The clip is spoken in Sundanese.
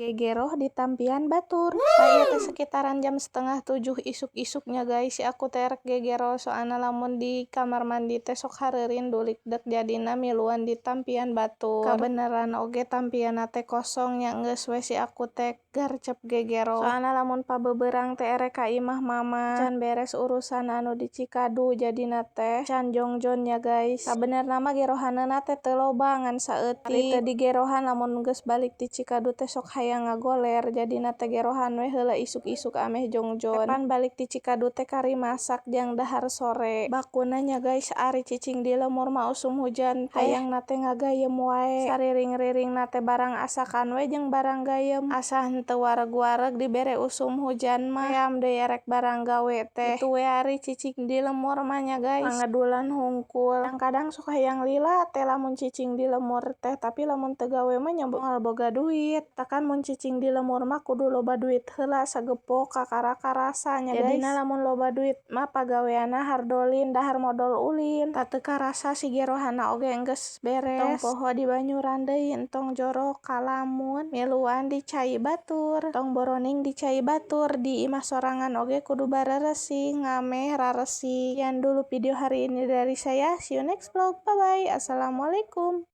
Gegeroh ditampian batur. Tah, ieu teh sekitaran jam 6.30 isuk-isuk nya, guys, si aku teh rek gegero, soalna lamun di kamar mandi teh sok hareurin dulikdek, jadina miluan ditampian batur. Kabeneran oge tampianna teh kosong nya, geus we si aku teh gercep gegero, soalna lamun pabeberang teh erek ka imah mama, can beres urusan anu di Cikadu, jadina teh can jongjon nya, guys. Sabenerna mah gerohaneuna teh teu loba, ngan saeutik. Ari teu digerohan, lamun geus balik ti Cikadu teh sok hayang ngagoler, jadina teh gerohan we heula isuk-isuk ameh jongjon. Pan balik ti Cikadu teh kari masak jang dahar sore. Bakuna nya, guys, ari cicing di lembur mah usum hujan teh hayangna teh ngagayem wae, sariring-riringna teh barang asakan we jeung barang gayem, asa henteu wareg-wareg dibere usum hujan mah. Hoream deui erek barang gawe teh. Kitu we ari cicing di lembur mah nya, guys, pangedulan hungkul. Kadang-kadang sok hayang lila teh lamun cicing di lembur teh, tapi lamun teu gawe mah nya moal boga duit. Takan mun cicing di lembur mah kudu loba duit heula sagepok kakara karasa nya, guys. Jadina lamun loba duit mah pagaweanna hardolin, dahar modol ulin. Tah, teu karasa si gerohanna oge geus beres. Tong poho dibanyuran deui, entong jorok kalamun miluan di cai batur. Tong boroning di cai batur, di imah sorangan oge kudu bareresih ngameh raresih. Sekian dulu video hari ini dari saya, see you next vlog, bye bye, assalamualaikum.